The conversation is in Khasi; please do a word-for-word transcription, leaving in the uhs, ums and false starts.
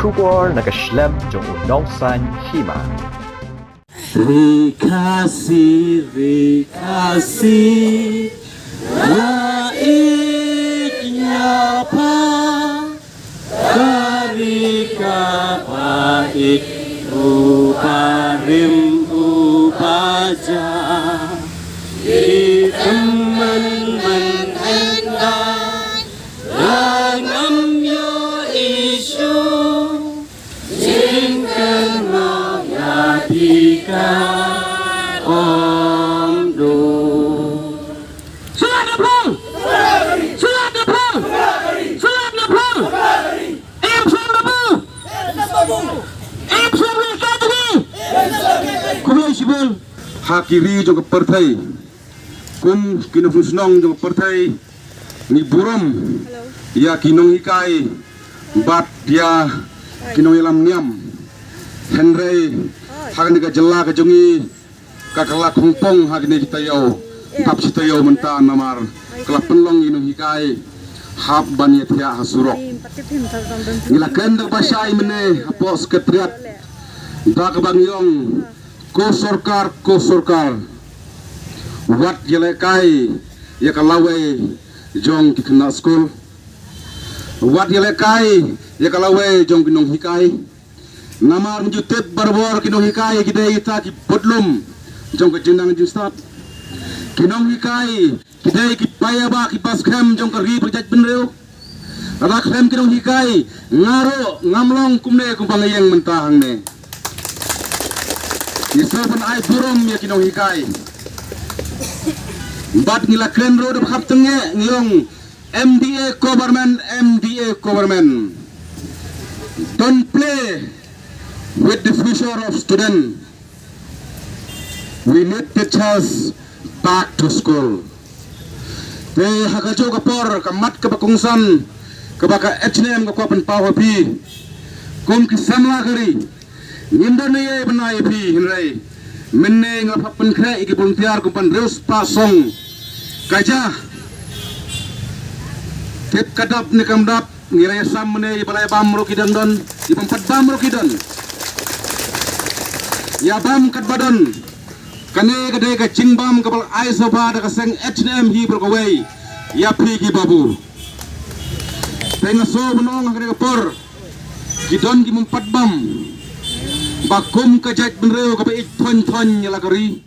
Khubor na ka shlem jong u nongsaiñ hima. Ri Khasi, ri Khasi, la ik ïa pha, ka ri kaba ïeit, u barim u baja. Ki tymmen men hynda, la ngam ïohi shuh. Jingkynmaw ïa phi ka ym dum. Slat na pung! Slat na pung! Slat na pung! Im shym babu! Im shym ri ka jong ngi! Khublei shibun. Ha ki ri jong ka pyrthei, kum ki nongshong shnong jong ka pyrthei, ngi burom ïa ki nonghikai bad ïa ki nongïalam niam. Hynrei ha kane ka jylla ka jong ngi ka, ka la khongpong ha kine ki taïew, bad shi taïew mynta namar ka la pynlong ïa ki nonghikai hap ban ïathiah ha surok. Ngi la kren da kaba shai mynne hapoh Secretariat da kaba ngi ong, ko sorkar, ko sorkar, wat ïalehkai ïa ka lawei jong ki khynnah skul. Wat ïalehkai ïa ka lawei jong ki nonghikai. Namar ngi ju tip barabor ki nonghikai ki dei kita ki budlum jong ka jingnang jingstad. Ki nonghikai ki dei ki paidbah kiba skhem jong ka ri bad ka jaitbynriew. Lada khlem ki nonghikai, nga ruh ngam long kumne kumba nga ïeng mynta hangne. Ngi sngewbha ban ai burom ïa ki nonghikai. Bad ngi la kren ruh da ba khapteng, ngi ong M D A government, M D A government, don't play with the future of student. We need teachers back to school. Te ha kajuh ka por, ka mat kaba kongsan kaba ka H N M ka kwah pynpaw ha phi kum ki samla ka ri, ngim don ei ei ban ai ïa phi, hynrei mynne nga la pynkhreh ïa ki volunteer kum pynriew spah song. Ka ja, tip ka dap ne kam dap, ngi la ïasam mynne, ïa ba la ïabam ruh ki dang don, ïa bym pat bam ruh ki don. Ïabam katba don. Kane ka dei ka jingbam kaba la ai sngewbha da ka seng H N M hi baroh kawei ïa phi ki babu. Te nga sngewbha ban ong ha kane ka por, ki don ki bym pat bam, ba kum ka jaitbynriew kaba ïeit thoiñ thoiñ ïa la ka ri,